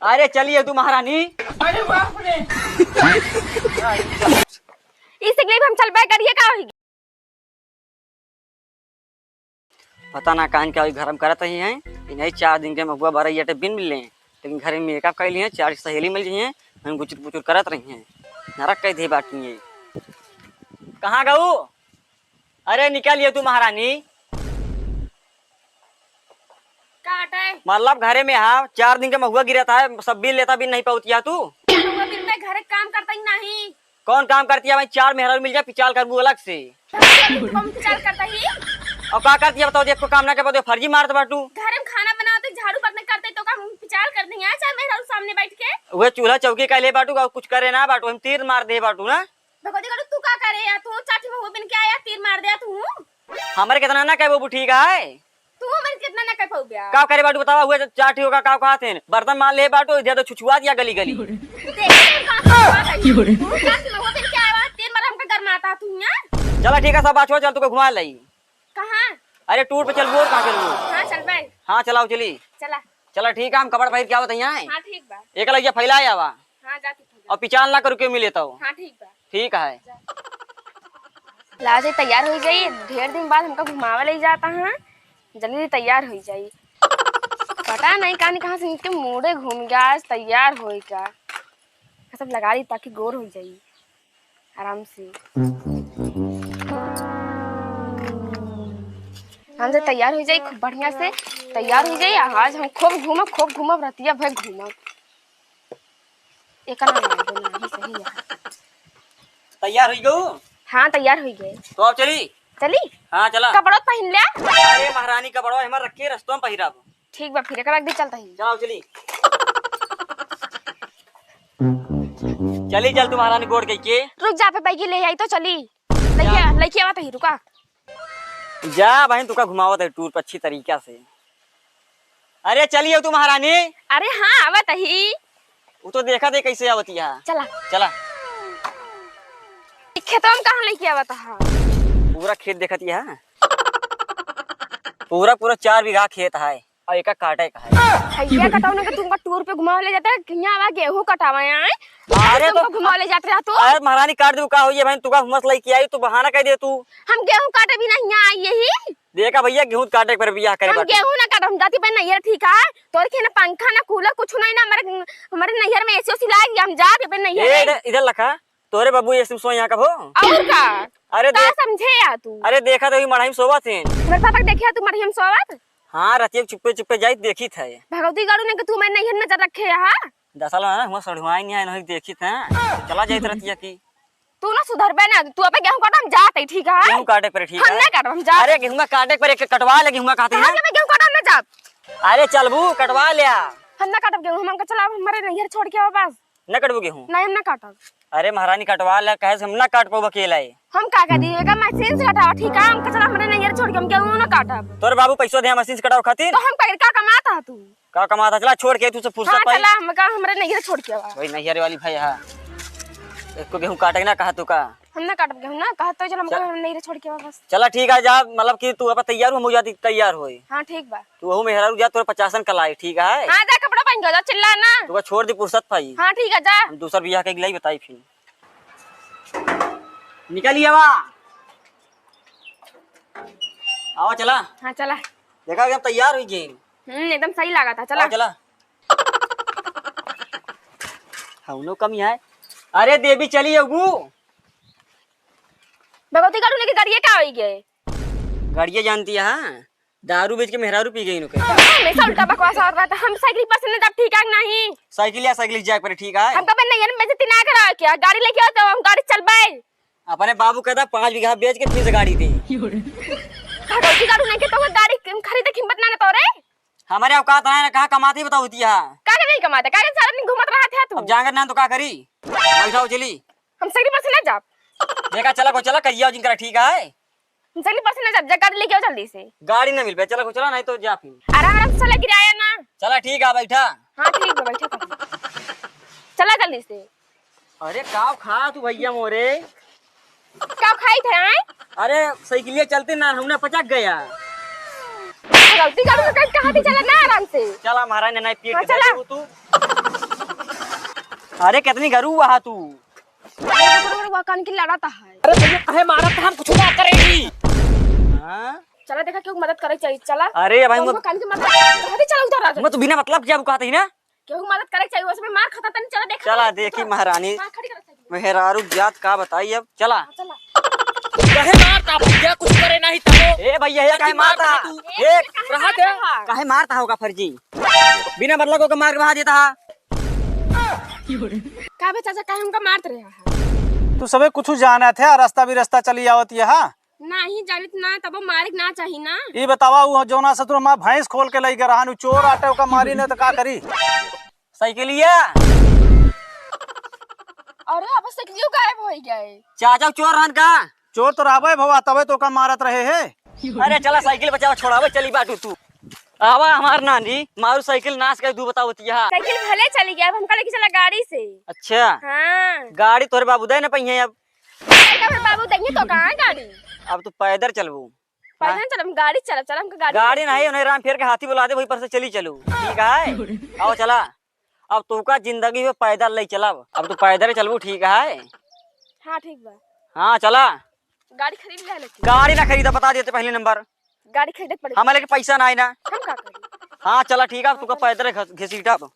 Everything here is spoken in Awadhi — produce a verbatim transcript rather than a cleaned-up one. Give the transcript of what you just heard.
अरे चलिए तू महारानी। अरे बाप रे। इस सिगली पे हम चल पाए, करिए का होई? पता ना कान क्या हुई, घर में करत रही हैं। इन्हीं चार दिन के महुआ बरई अटे बिन मिले, लेकिन घर में मेकअप कर लिए हैं, चार सहेली मिल गई हैं, हम गुचुर पुचुर करत रही हैं। नरक कह दे बाटी है। कहाँ गऊ? अरे निकल ये तू महारानी। का हटे? मतलब घरे में हा, चार दिन के महुआ गिरत है, सब बिन लेता बिन नहीं पावतिया तू। महुआ बिन में घरे काम करता ही नहीं। कौन काम करती है भाई? चार मेहरारू मिल जाए, पिचाल करबू अलग से। कौन पिचाल करता ही? और का करती है बताओ? देखो काम ना कर पाते, फर्जी मारत बाटू। घर में खाना बनाते, झाड़ू बर्तन करते तो का हम पिचाल करते हैं चार मेहरारू सामने बैठ के? वह चूल्हा चौकी कहले बाटू, और कुछ करे ना बाटू, हम तीर मार दे बाटू ना। भगवती करू तू का करे या तू चार ठो महुआ बिन के आया, तीर मार दे तू। हमारे कितना ना कहबो ठीक है। तू हमरे कितना ना कह पाऊ ब्या? का करे बाटू बतावा, हुए चार ठो का, का कहत हैं? बर्तन मार ले बाटू, इधर तो छुछुआ दिया गली गली। देख, तू का, का, का, का, तू चार ठो महुआ बिन के आया, तीन बार हमका गरमाता तू यहाँ। चला ठीक है, सब बात छोड़, चल तुका घुमा लई। कहाँ? अरे टूर पे चलबू और कहाँ चलबू? हाँ, चल बे। हाँ, चलाओ चली। चला। चला ठीक है, हम कपड़ा पहिर के आवत हैं यहाँ। हाँ, ठीक बा। एक लगिया फैला आवा। हाँ, जा तू फैला। और पिचाल ना करू के मिले तो। हाँ, ठीक बा। ठीक है। जा। लाजे तैयार हो जाई, ढेर दिन बाद हमका घुमावे ले जाता है, जल्दी तैयार हो जाई। पता नहीं कहाँ, कहाँ से इनके मूड़े घूम गया, आज तैयार होई का। सब लगा ली ताकि गोर हो जाई। आराम से। हम से तैयार हो जाई, खूब बढ़िया से तैयार हो जाई। आज हम खूब घूमब, खूब घूमब, रतिया भर घूमब। एकर ना लागे, ना ही सही है। तैयार हो गऊ? हाँ, तैयार हो गए। तो अब चली? चली? हाँ, चला। कपड़ो पहन ले। अरे महारानी, कपड़ो हमार रखे, रस्तों में पहिराब। ठीक बा, फिर एकरा एक दिन चलता ही। चलाओ चली। चली चल तू महारानी गोड़ कह के। रुक जा, पे बैगी ले आई तो चली। लइके, जा। लइके आवत ही, रुका। जा बहन, तुका घुमावत है टूर पे अच्छी तरीका से। अरे चलिए तू महारानी। अरे हाँ, आवत ही। वो तो देखा दे कैसे आवती है। चला। चला। खेतवा में कहाँ लइके आवत हा? पूरा खेत देखत ही है। पूरा, पूरा चार बीघा खेत है। और एका काटे का है। भैया कटौना के तुमका टूर पे घुमावे ले जाते हैं, यहाँ आवा गेहूं कटावा यहाँ है। अरे तुमको तो घुमावे ले जाते रहा तू। अरे महारानी काट दू का होइए भाई, तुका हुमस लइके आई, तू बहाना कह दे तू। हम गेहूं काटे भी नहीं यहाँ आई यही। देखा भैया गेहूं काटे पर बियाह करे हम बाटे। गेहूं ना काटब, हम जाती पे नैहर ठीक है। तोर के ना पंखा ना कूलर कुछ नहीं ना, हमारे, हमारे नैहर में एसी ओसी लाग गया, हम जाते पे नैहर ए, में। इधर, इधर लखा। तोरे बाबू एसी में सोए यहाँ कब हो? और का? अरे का देख, समझे या तू? अरे देखा तो ही मढ़ई में सोवत हैं। मेरे पापा के देखे तू मढ़ई में सोवत? हाँ, रतिया चुप्पे चुप्पे जाइत देखित है। भगवती गाड़ू ने कि तू मैं नैहर नजर रखे यहाँ। दसल ना, हुआ सड़ुआई नहीं है, नहीं देखित है। चला जाइत रतिया की। तू ना सुधरबे ना, तू अबे गेहूं काट, हम जात है, ठीक है? गेहूं काटे पर, ठीक हम है? ना काटब, हम जात अरे है। गेहूं काटे पर एक कटवा ले, गेहूं कहते कहाँ हैं। के मैं गेहूं काटब, हम ना जाब। अरे चलबू, कटवा ले आ। हम ना काटब गेहूं, हम हमका चला, हमारे नैहर छोड़ के आओ बस। ना कटबू गेहूं? नहीं, हम ना काटब। अरे महारानी कटवा ले, कहे से हम ना काट पाऊ अकेला है। हम का करी, एका मशीन से कटावा, ठीक है? हमका चला, हमारे नैहर छोड़ के हम गेहूं ना काटब। तोर बाबू पैसो दे मशीन से कटावे खातिर? तो हम का, का कमाता है तू? का कमाता? चला छोड़ के तू से फुर्सत हाँ, पाई। चला, हमका हमरे नैहर छोड़ के आवा। वही नैहर वाली भाई है। एको गेहूं काटे ना कहा तू का? हम ना काटब गेहूं ना, कहा तो चल हमका चल। हम नैहर छोड़ के आवा बस। चला ठीक है, जा, मतलब कि तू अब तैयार हो, हम हो जाती तैयार होई। हाँ, ठीक बा। तू वहू मेहरारू जा, तोरे पचासन कलाई, ठीक है? हाँ, जा कपड़ा पहन के जा, चिल्ला ना। तू छोड़ दी फुर्सत पाई। हाँ, ठीक है, जा। हम दूसर बियाह के गिलाई बताई फिर। निकलिए बा। आवा चला। हाँ, चला। देखा, एकदम तैयार हुई गई। हम्म, एकदम सही लगा था, चला। आवा चला। हौनो कमी है। अरे देवी, चली अबू। भगवती गाड़ू लेके गाड़िए का होई गए? गाड़िए जानती है, हाँ? दारू बेच के मेहरारू पी गई इनके। हमेशा उल्टा बकवास और बात। हम साइकिल पर से न जाब, ठीक है कि नहीं? साइकिल या साइकिल जाए पर, ठीक है? हम कबे नहीं है, मैं से तिना करा क्या? गाड़ी लेके आओ तो हम गाड़ी चलबाई। अपने बाबू कहता पाँच बीघा बेच के फिर से गाड़ी दे। भगवती गाड़ू नहीं के तो गाड़ी खरीदे की हिम्मत ना, ना तोरे। हमारे औकात ना है ना, कहाँ कमाती बताओ होती है? का के नहीं कमाते? का के सारा दिन घूमत रहत है तू? अब जाएंगे ना तो का करी? बैठाओ चली। हम सगरी बस ना जाब। देखा चला को चला कहिया जिनका ठीक है। हम सगरी बस ना जाब, जा गाड़ी लेके आओ जल्दी से। गाड़ी ना मिल पे, चला को चला नहीं तो जा फिर। आराम आराम से चला किराया ना। चला ठीक है बैठा। हाँ ठीक है बैठा कर। चला जल्दी से। अरे काव खा तू भैया मोरे? का खाई थे, आए? अरे, साइकिलिया चलते ना, हमने पचक गया। गलती करूँ तो कहीं कहा थी, चला ना आराम से। चला महारानी, नहीं पीट हाँ, के चला। बैठू तू। अरे कितनी गरू हुआ तू। अरे, रुक, रुक, रुक, कान की लड़ाता है। अरे भैया, काहे मारत है? हम कुछ ना करेगी। हाँ? चला देखा, केहू मदद करे चाहिए, चला। अरे भाई, तुमको मत कान की मदद, कहा थी, चला उधर आ जा। मैं तो बिना मतलब क्या कहते ही ना। केहू मदद करे चाहिए, उसमें मार खाता तनी, चला देखा। चला देखी महारानी। हाँ, खड़ी कर। मेहरारू जात का बताई अब, चला। चला। काहे मारता भैया, कुछ करे नहीं तो। ए भैया, ये काहे मारता? तू? ए, रहा दे। काहे मारता होगा फर्जी? बिना मतलब को मार के भगा देता है। का बे चाचा, काहे हमका मारत रहे हैं? तू सबे कुछ जानत है, रास्ता भी रास्ता चली आवत है, हाँ? नाही जानित ना, तबो मारे के ना चाही ना। ई बतावा, उ जौना से तू हमार भैंस खोल के लई गए रहन, उ चोर आटे, ओका मारी न त का करी? साइकिलिया। अरे, अब साइकिलियो गायब हो गए। चाचा चोर रहन का? चोर तो रहबे भवा, तबे तो ओका मारत रहे है। अरे चला साइकिल बचावा, छोड़ावे चली बाटू तू। आवा हमार नानी, मारू साइकिल नाश कर दू बतावतिया। साइकिल भले चली गया, अब हमका लेके चला गाड़ी से। अच्छा। हाँ। गाड़ी तोरे बाबू दे न पहिए अब। लड़का फिर बाबू देंगे तो कहाँ गाड़ी? अब तू पैदल चलबू। पैदल हाँ। चलम, गाड़ी चलब, चलम के गाड़ी गाड़ी चलती। नहीं, उन्हें राम फेर के हाथी बुला दे, वही पर से चली चलू। ठीक है? आओ चला। अब तोका जिंदगी में पैदल ले चलब। अब तू पैदल चलबू, ठीक है? हाँ, ठीक बा। हाँ, चला। गाड़ी खरीद ले लेकिन। गाड़ी ना खरीदा, बता देते पहले नंबर। गाड़ी खरीदे के पड़ी। हमारे लगे पैसा ना है ना। हम का करी? हाँ, चला ठीक है, अब तोका पैदल घस-, घसीटब।